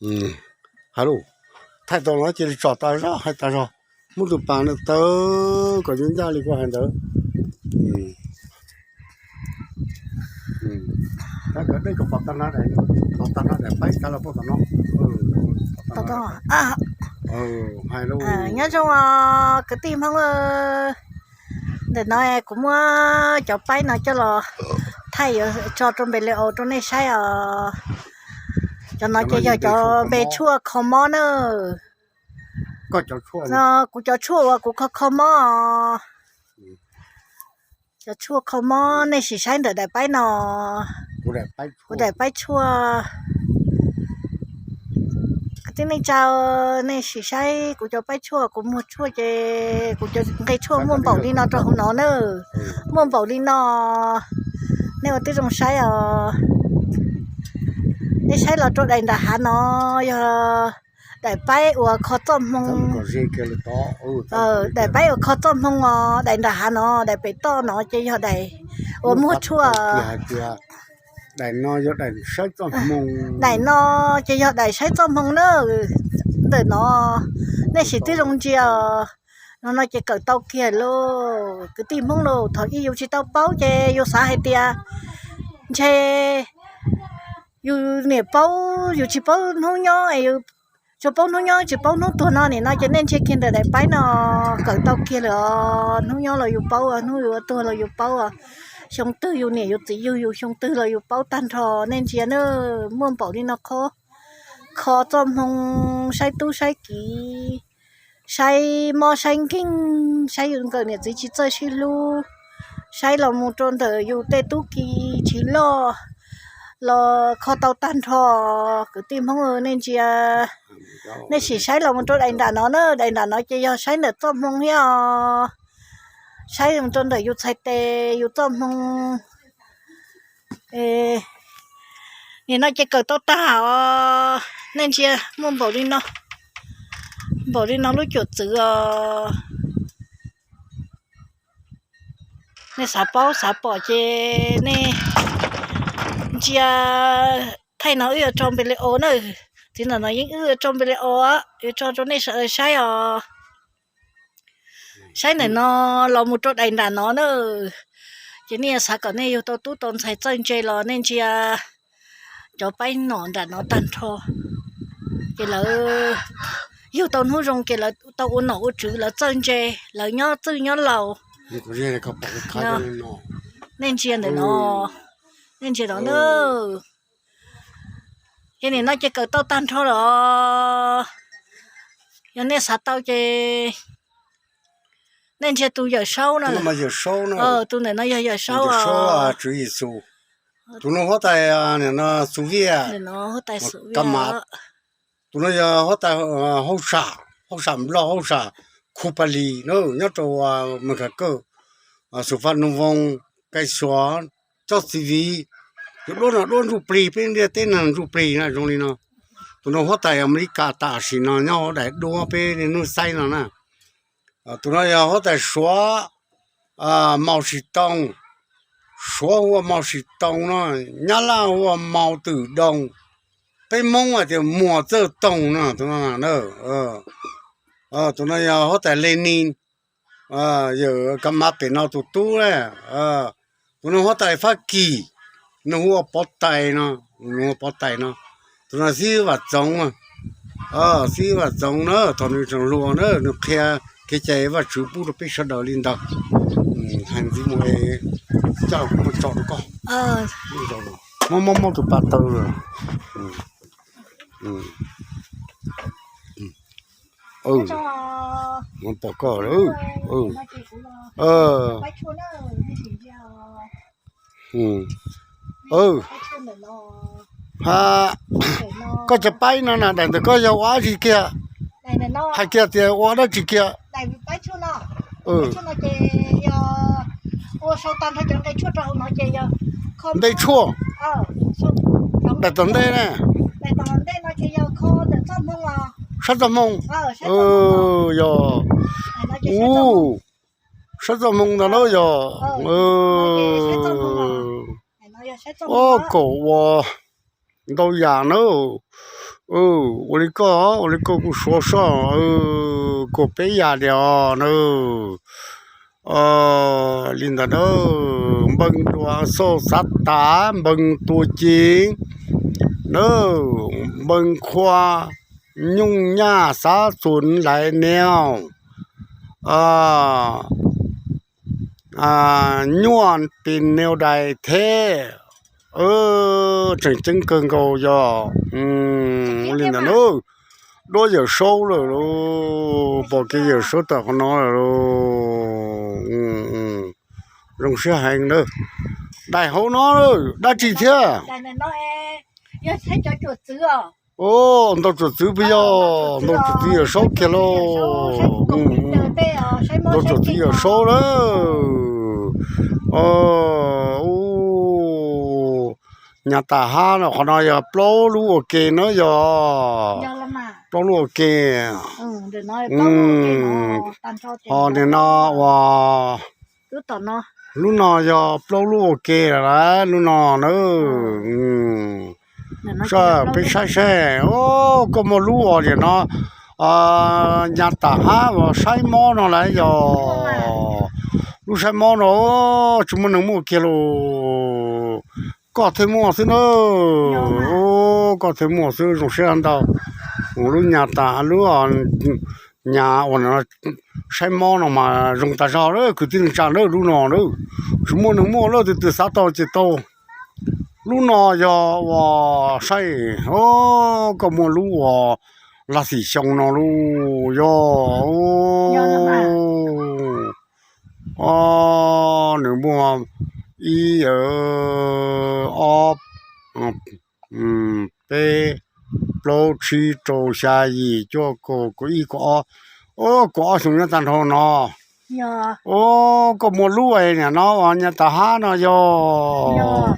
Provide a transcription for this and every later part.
Hais lus, thaij tau no cia li tso tas zog, hais tas zog, muab tus pas no tawv kom ncaj ncaj li kuv hais ntawd. Tab kav dej kom pom tag nrho, pom tag nrho daim paib tas los pom tom no. Hais lus, nyob zoo os kwv tij Hmoob. Ntawm no kuv muab cov paib no coj los thaij yuav tso rau npe li aus rau nej saib os. Cov no ces yog cov npe tshuaj kho mob na. Kuv cov tshuaj uas kuv kho kho mob. Cov tshuaj kho mob nej sim saib ntawm daim paib no. Kuv daim paib tshuaj. Kwv tij neej tsa, nej sim saib kuv cov paib tshuaj, kuv muag tshuaj ces kuv cov nqe tshuaj muaj npaum li no rau hauv no na. Muaj npaum li no, nej ua tib zoo saib os. Nej saib los rau daim nram hav no yog daim paib uas kho txoj hmoo. Daim paib uas kho txoj hmoo os, daim nram hav no, daim pem toj no ces yog daim uas muag tshuaj. Daim no ces yog daim saib txoj hmoo na. Ntawm no nej sim tib zoo ntsia. No no ces kawm tau kiag lauj kwv tij Hmoob lauj. Thaum ub yus tsis tau paub ces yus xav hais tias ntshe yus niam paub, yus tsis paub hnub nyob, yus tsuas paub hnub nyob tsis paub hnub tuag no. Nim no ces nej ntsia kiag ntawm daim paib no, kawm tau kiag lawm os. Hnub nyob los yus paub, hnub yus tuag los yus paub, xyoo twg yus niam yus txiv yug yus, xyoo twg los yus paub tag nrho. Nej ntsia na, muaj npaum li no qhov kho txoj hmoo, saib tub saib kiv, saib mob saib nkeeg, saib yus nkawm niam txiv tsis txawj sib hlub, saib los mus rau ntawm yus tej tub ki tsis loj los kho tau tag nrho. Kwv tij Hmoob, nej ntsia, nej sim saib los mus rau daim nram no na. Daim nram no ces yog saib ntawm txoj hmoo thiab os. Saib mus rau ntawm yus txhais tes yus txoj hmoo. Nim no ces kawm tau tag os. Nej ntsia muaj npaum li no, npaum li no lub cuam txwv os. Nej xav paub xav pom ces nej ntsia, thaij no wb yuav tso npe li aus na. Txiv ntawm no yeej wb yuav tso npe li aus, yuav tso rau nej sawv daws saib os. Saib ntawm no los mus rau daim nram no na. Ces nej xav kom nej yug tau tub tau ntxhais txawj ntse los nej ntsia cov paib nom nram no tag nrho. Ces lawv yug tau hnub zoo ces lawv tau ua nom ua tswv, lawv txawj ntse, lawv nyob txwj nyob laus. Nej ntsia ntawm no, nej ntsia no na. Ces nim no ces kawm tau tag nrho lawm. Yog nej xav tau ces nej ntsia tus Yawm Saub na. Tus ntawm no yog Yawm Saub. Tus no huab tais Xus Viaj, Ka Mav. Tus no yog huab tais hauj sam, hauj sam Nplog, hauj sam Khu Pa Lis na, nyob rau Mes Kas Kawj, Xus Faj Nus Voos, Kais Suav, Tsob Txiv Viv. Cov duab no duab ntsuj plig, peb ntiaj teb no ntsuj plig na zoo li no. Tus no huab tais Amelikas tam sim no nyob hauv daim duab peb niaj hnub saib no na. Tus no yog huab tais Suav, Maus Sim Toos. Suav hu ua Maus Sim Toos no, Nyab Laj hu ua Maus Twm Doos, peb Hmoob hais tias Muas Txawj Toos no. Tus no yog huab tais Le Nis, yawm Ka Mav pem no tus tub na. Tus no huab tais Fab Kis, nws hu ua Pov Tais no, nws hu ua Pov Tais no. Tus no Xib Vam Txoov, Xib Vam Txoov na, thaum nws tseem hluas na nws qhia kev cai Vajtswv pub rau peb sawv daws li ntawd. Hais ntxiv mus, coj kuv mus tso rau koj. Muab muab muab tus pas taw. Pom koj lawm. Ha, koj cov paib no na, daim ntawm koj yog ua dab tsi kiag? Hais kiag tias ua dab tsi kiag? Npe tshuaj. Daim tom ntej na. Sab txoj hmoo. Yog. Ub, sab txoj hmoo ntag na yog. Ua kaum ua ntau yam na. Ua li koj, ua li koj kuj suav soj, kuas peb yam li os na. Li ntawd na, npeeg dua xauj xav tas, npeeg tua ci na, npeeg qhua nyooj nyaj xav txuas lais niau, nyuaj pis niau dais thiab. Tseem ceeb kawg nkaus yog li ntawd na. Duab Yawm Saub lawm lauj, pom kev Yawm Saub tawm qhov no lawm lauj. Zoo siab heev na. Daim hauv no dab tsi thiab? Ntau tsuam txwv puas yog? Ntau tsuam txwv Yawm Saub kiag lauj. Ntau tsuam txwv Yawm Saub lawm. Nyav tas hab no, qhov no yog plaub lub ua ke na yog. Plaub lub ua ke. Ho nim no uas lub no yog plaub lub ua ke lawm, lub no na. Saib peb saib saib, o, koj muaj lub uas nim no nyav tas hab uas saib mob no lawm yog. Lub saib mob no tsis muaj neeg muaj kiag los koj thiaj muaj xwb na. Koj thiaj muaj xwb, zoo siab ntau. Lub nyav tas, lub nyav uas saib mob no mas zoo tas zog lawm kwv tij neej tsa na, lub no na. Tsis muaj neeg muaj lawm, tus twg xav tau ces tau. Lub no yog uas saib, o, koj muaj lub uas laj xim xyoo no lauj yog. O, nws muaj ib, ob, peb, plaub, tsib, rau, xya, yim, cuaj, kaum, kaum ib, kaum ob. O, kaum ob xyoo nyob tag nrho no. O, koj muaj lub nim no uas nyav tas hab no yog.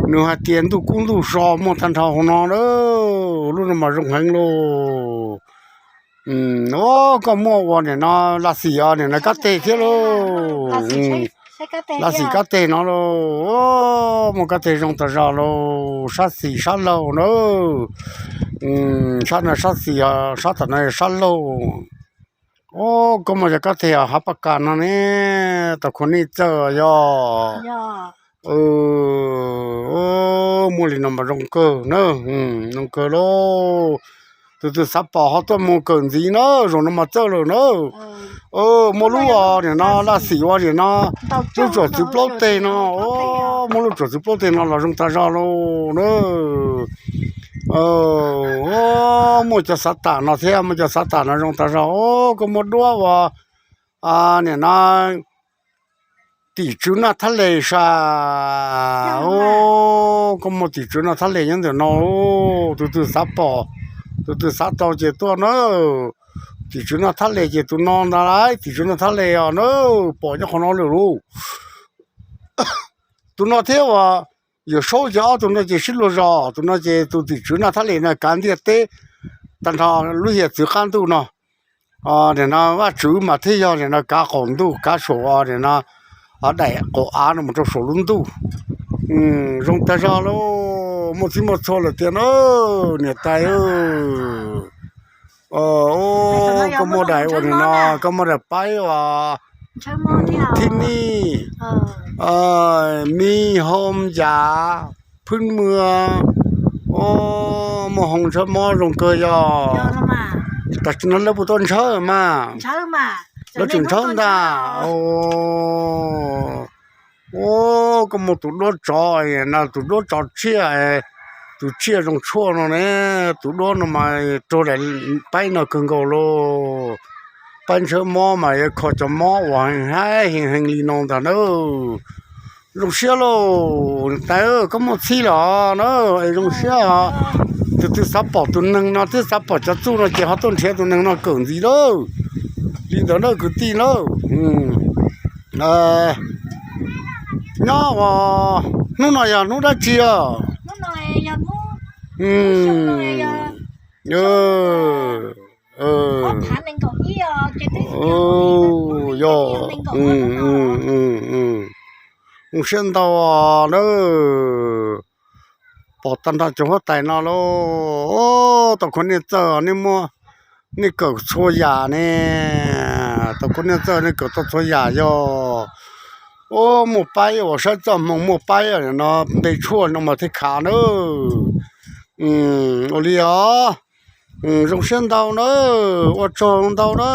Nws hais tias ntuj kub ntuj so muaj tag nrho hauv no na. Lub no mas zoo heev lauj. O, koj muaj uas nim no laj xim os, nim no kab teg thiab lauj. Laj xim kab teg no lauj. Muaj kab teg zoo tas zog lauj, sab xis sab laug na. Sab no sab xis, sab tom no sab laug. O, koj muaj cov kab teg hab paj kas no ne, tau khua nej txawj yog. Muaj li no mas zoo kawg na, zoo kawg lauj. Tus twg xav pom ho tuaj mus kawm ntxiv na, zaum no mas txawj lawm na. Muaj lub ua nim no laj xim ua nim no, lub tsuam txwv plaub teg no, muaj lub tsuam txwv plaub teg no los zoo tas zog lauj na. Muaj cov xav tam no thiab, muaj cov xav tam no zoo tas zog. Koj muaj duab uas nim no tim tswv naj thab les sas. Koj muaj tim tswv naj thab les nyob ntawm no, tus twg xav pom, tus twg xav tau ces tuaj na. Tim tswv naj thab les ces tus no ntag lauj, tim tswv naj thab les os na, pom nyob qhov no lawm lauj. Tus no thiab uas Yawm Saub ces ob tug no ces sib luag zos, tus no ces tus tim tswv naj thab les no kav ntiaj teb tag nrho lub hiav txwv qab ntuj no. Nim no Vaj Tswv mas thiaj yog nim no kav qaum ntuj, kav saum nim no daim qaum av no mus rau saum lub ntuj. Zoo tag zog lauj, muaj txhij muaj txhua lawm tiag na, niam tais. Koj muaj daim ua nim no, koj muaj daim paib uas thib nij, mi hoo yav phwb mwa, muaj hoo ntshawb mob zoo kawg yog. Tam sim no lawv puas tau ntshawb mas? Lawv tseem ntshawb ntag. Koj muaj tus duab tsov no, tus duab tsov tsiaj, tus tsiaj zoo tshuaj no ne, tus duab no mas raug daim paib no kawg nkaus lauj. Paib ntshawb mob mas yuav kho cov mob uas haib heev heev li no ntag na. Zoo siab lauj, tais, koj muaj txhij los na, es zoo siab. Tus twg xav pom tus neeg no thiab xav pom cov txuj no ces ho tuaj nrhiav tus neeg no kawm ntxiv lauj. Li ntawd na kwv tij lauj. Nyob ua hnub no yog hnub dab tsi os? Yog, zoo siab ntau na. Pom tag nrho cov huab tais no lauj, tau khub niag txawj nej muaj, nej kawm txhua yam ne, tau khub niag txawj nej kawm tau txhua yam yog. Ub, muaj paib uas saib txoj hmoo muaj paib no npe tshuaj no mas thiaj khav na. Ua li os, zoo siab ntau na, ua tsaug ntau na.